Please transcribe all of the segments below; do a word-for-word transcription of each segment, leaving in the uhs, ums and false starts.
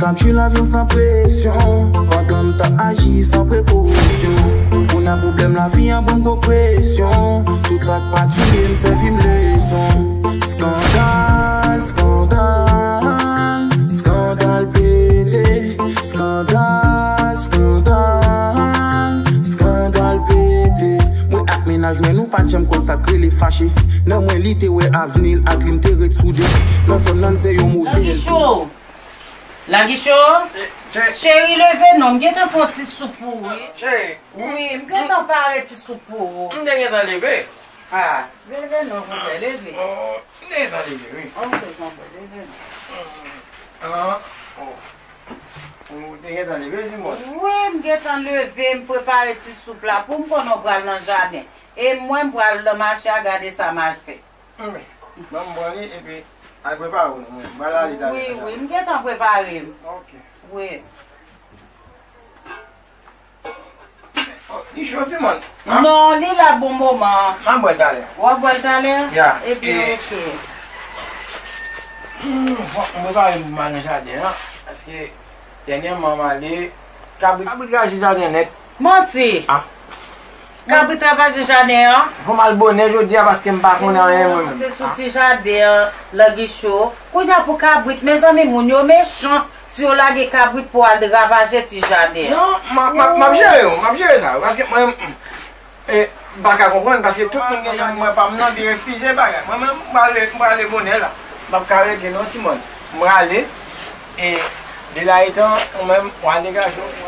M ap jwi lavi m san presyon, pandan m t ap aji san prekosyon. Kounye a pwoblèm lavi an ban m gwo presyon, tout sa k pa tiye m sèvi m leson. Skandal, skandal, skandal pete, skandal, skandal, skandal pete. Mwen ak mennaj mwen nou pa t janm konn sa k rele fache. Nan mwen li te wè avni l ak li m te ret soude. Nan zòn nan n se yon modèl. Langicho! Langicho! Cheri, leve non, m gentan fè yon ti soup pou ou, wi. Cheri, wi, m gentan pare ti soup pou ou. M te gentan leve. Ah, leve non, konpè, leve. Oh, m te gentan leve, wi. Ok, konpè, leve non. Ah, oh. Ou te gentan leve, Simone? Wi, m gentan leve, m prepare ti soup la pou m konnen w pral nan jaden. E mwen, m pral nan mache a gade sa m al fè. Bon, m pran li epi al prepare w non, mwen. M pral ale talè. Wi, wi, m gentan prepare m. Ok. Wi. Oh, li cho, Simone. Non, li la bon moman. M ap bwè l talè. W ap bwè l talè? Ya. Ebyen, ok. Hmm, fòk m prepare m pou m al nan jaden an, paske dènyèman m ale, kabrit, kabrit raje jaden nèt. Manti! Ah. Kabrit ravaje jaden an? Fò m al bonè jodi a paske m pa konnen anyen mwen menm. Se sou ti jaden an, Langicho. Kounye a pou kabrit, mezanmi, moun yo mechan. Si yo lage kabrit pou al ravaje ti jaden an. Non, m ap, m ap, m ap jere yo, m ap jere sa yo, paske mwen, m, e, m pa ka konprann, paske tout moun gen jan mwen pa m nan, vin refize bagay. Mwen menm, m prale, m prale bonè la. M p ap ka rete non, Simone. M prale, e, de la etan, ou menm, w al degaje w.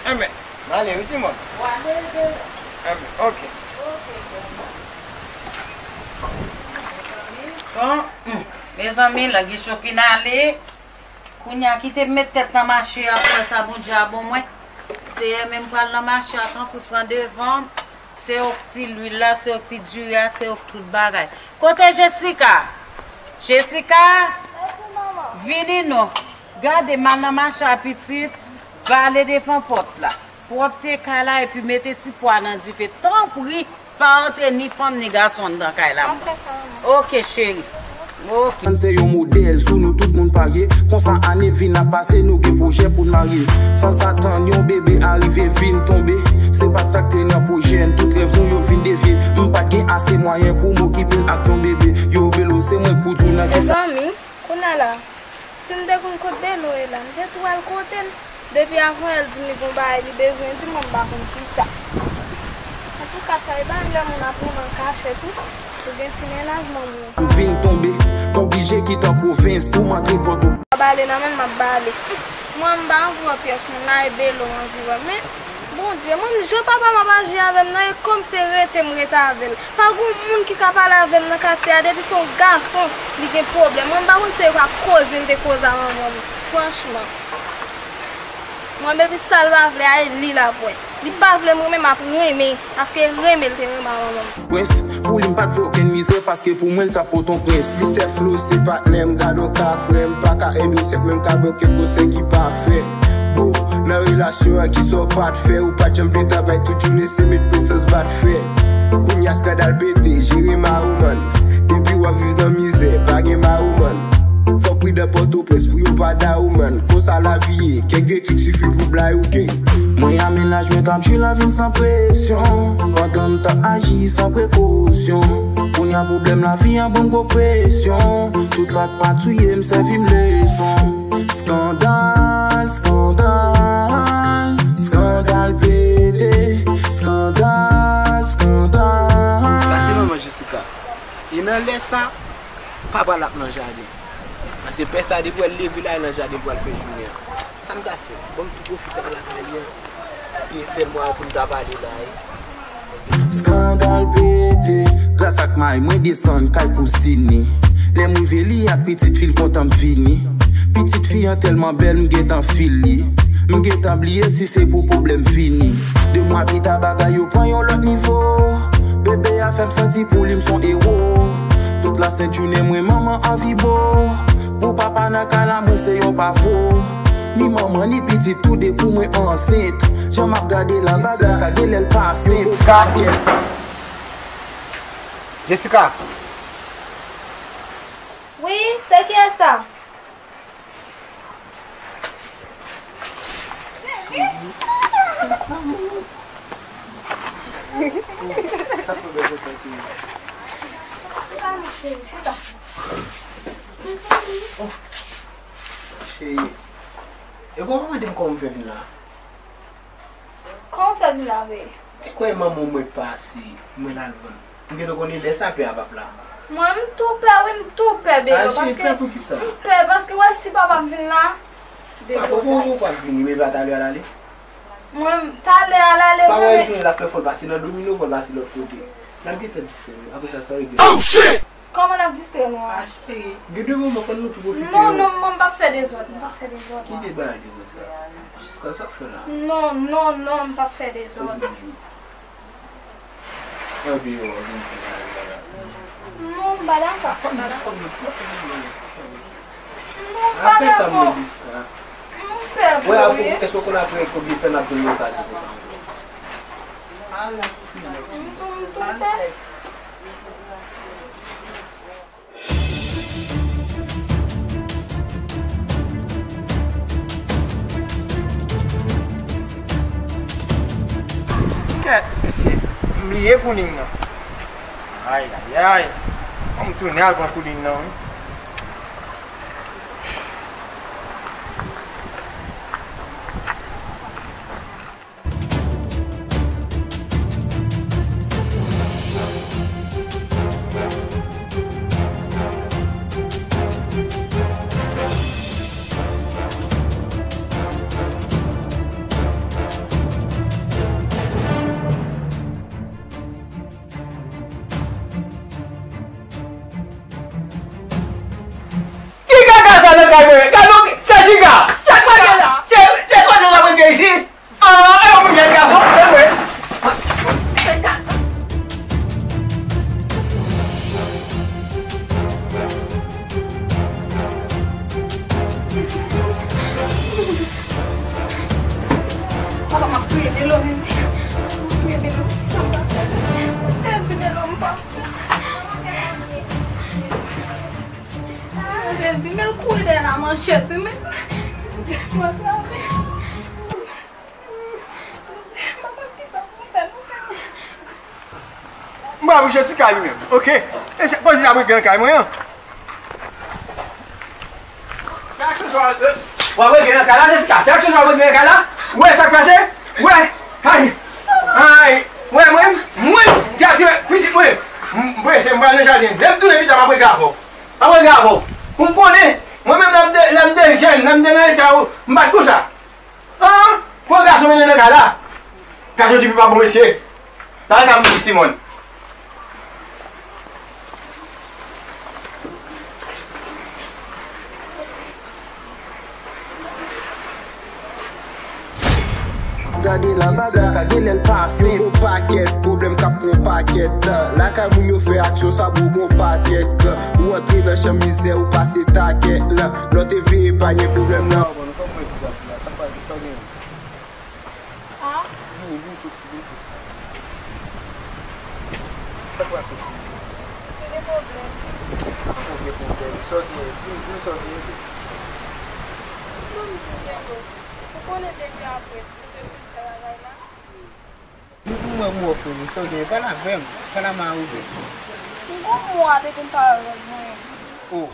Enben, m ale wi, Simone. W ale de. Enben, ok. Ok, bon. Bon, hmm, mezanmi, Langicho fin ale. Kounye a, kite m met tèt nan mache a pou wè sa Bondye a ban mwen. Seyè, men m pral nan mache a, tanpri pran devan m. Se ou k ti lwil la, se ou k ti diri a, se ou k tout bagay. Kote Jessica? Jessica? Vini non. Gade, m al nan mache a pitit, bale devan pòt la. Pwòpte kay la epi mete ti pwa nan dife. Tanpri, pa antre ni fanm ni gason anndan kay la. M ap fè sa, manman. Ok, cheri. Ok. Ann se yon modèl sou nou tout moun parye. Konsa ane vin ap pase, nou gen pwojè pou n marye. San sa tann yon bebe a rive vin tonbe. Se pa t sa k te nan pwojè n, tout rèv nou yo vin devye. M pa t gen ase mwayen pou m okipe l ak yon bebe. Yo, Belo, se mwen k pou di w nan kisa. Mezanmi, kounye a la, si m te konn kot Belo ye la, m te tou al kote l. Depi avan yè l di m li gon bagay li bezwen di mwen, m pa konn kisa. Antouka, sa e pa lè moun ap renmen an kachèt wi. Ou gen ti mennaj manman w. M vin tonbe, m oblije kite an pwovens pou m antre Pòtoprens. Bale nan men l m ap bale. Mwen, m pa anvi wè pyès moun la, e Belo m anvi wè. Men, Bondye, mwen, jan papa m ap aji avè m nan, e kòmsi se rete m rete avè l. Pa gon moun ki ka pale avè m nan katye a, depi se yon gason, li gen pwoblèm. Mwen, m pa konn se pa koze m te koze a manman m. Franchman. Mwen, depi sa l pa vle a, e li l ap wè. Li pa vle m renmen, m ap renmen, paske renmen l te renmen a manman m. Prens, pou li m pa t vle okenn mizè, paske pou mwen l t ap Pòtoprens. Mistè Flo se patnè m, gad on ka frè m, pa ka ede w sèk, men m ka ba w kèk konsèy ki pafè. Bon, nan relasyon an, kisa w pa t fè, ou pa t janm vle travay tout jounen, se met prestans bat fè. Kounye a skandal pete, jere mawoman. Depi w ap viv nan mizè, pa gen mawoman. Fò pridan Pòtoprens pou yo pa da ou, man. Konsa lavi ye, kèk de trik sifi pou blayi ou gen. Mwen a mennaj mwen k ap jwi lavi m san presyon. Pandan m t ap aji san prekosyon. Kounye a pwoblèm lavi an ban m gwo presyon. Tout sa k pa tiye m sèvi m leson. Skandal, skandal, skandal pete. Skandal, skandal. Sa se manman Jessica. E nan lè sa, papa l ap nan jaden. Paske pè sa depi w wè l leve l al nan jaden pou al fè jounen an. Sa m ta fè? Bon, m tou pwofite al lakay li an. Paske sèl mwayen pou m ta pale la ye. Skandal pete. Gras ak may mwen desann kay kouzin li. Lè m rive li ak pitit fi l kontan m vini. Pitit fi an tèlman bèl m gentan fil li. M gentan bliye si se pou pwoblèm vini. De mwa pita bagay yo pran yon lòt nivo. Bebe a fè m santi pou li m s on ewo. Tout lasent jounen mwen manman anvi bo. Pou papa nan kay la mwen se yon pavo. Ni manman ni pitit tou de pou mwen ansent. Jan m ap gade la bagay sa genlè l pa senp. Gade. Jessica! Wi, se kiyès sa? Cheri, e ou pa mande m kòman m fè vin la? Kòman w fè vin la vre? Te kwè manman w mwen pase, mwen al vann. M gentan konnen lè sa pè a p ap la. Mwen, m tou pè, wi, m tou pè, Belo, paske m pè, paske w wè si papa m vin la, depi w sa. Papa w p ap vini, wi, pa talè a l ale. Mwen, talè a l ale, mwen. Pa wè jounen l ap fè fò l pase nan domino, fò l pase lòt kote. N ap gentan distrè nou. Apre sa, sa regle. Oh, shit! Kòman n ap distrè nou an? Ah, cheri, gen de moman fò nou tou pwofite. Non, non, mwen m p ap fè dezòd, m p ap fè dezòd. Ki de bagay dezòd sa? Jiska sa k fè la? Non, non, non, m p ap fè dezòd. Anpi yo, anpi yo. Non, m pa dakò, m pa dakò. Non, m pa dakò. M pè vre, wi. Wè, apre, èske w konn apre konbyen tan n ap jwenn yon okazi konsa ankò? M tou, m tou pè. Kèt, mesye, m bliye koulin nan. Ay, ay, ay. Fò m tounen al pran koulin nan, wi. Ki kaka sa nan kay mwen? Gade yon Jessica! Sa k pase la? Se, se koze sa mwen gen isi? Ah, e yon moun jèn gason, e vre. Papa, m ap touye Belo, Jezi. M ap touye Belo. Sa m pa fè? Jezi, Belo, m pa fè. Jezi, men l kouri dèyè la manchèt, wi, men. Jezi, m antrave. Papa, kisa pou m fè, non, Senyè? M pral pou Jessica li menm, oke? E se koze sa mwen gen nan kay mwen an. Se aksyon sa w ap regle nan kay la, Jessica? Se aksyon sa w ap regle nan kay la? Ou wè sa k pase? Ou wè? Ay! Ay! Ou wè mwen? Mwen, te ap di pitit mwen. M prese, m pral nan jaden. Lè m tounen pita, m ap regle avè w. M ap regle avè w. Pou m konnen, mwen menm, lè m te, lè m te jèn, lè m te nan eta ou, m pa t konsa. An! Pran gason mennen nan kay la. Gason tifi pa bon mesye. Talè sa m di Simon. Gade la bagay sa genlè l pa senp. Yon pakèt pwoblèm k ap pran pakèt tan. Lakay moun yo fè aksyon sa pou bon pakèt tan. Ou antre nan chan mizè ou pase takèt lan. Lè w te veye pa gen pwoblèm nan. Bon, nou fè mwen egzanp la, sa pa gen, sa gen. Ah? Vini, vini soti, vini soti. Sa k pase? Se de pwoblèm. Ou gen pwoblèm? Sa w gen? Di m, di m sa w gen, ede. Ban m di w, Belo. Ou konnen depi apre nou te fin fè bagay la. Di pou mwen pou w fini, sa w gen? Pale avè m. Pale a mari w. M gon mwa depi m pa wè mwen. Oh.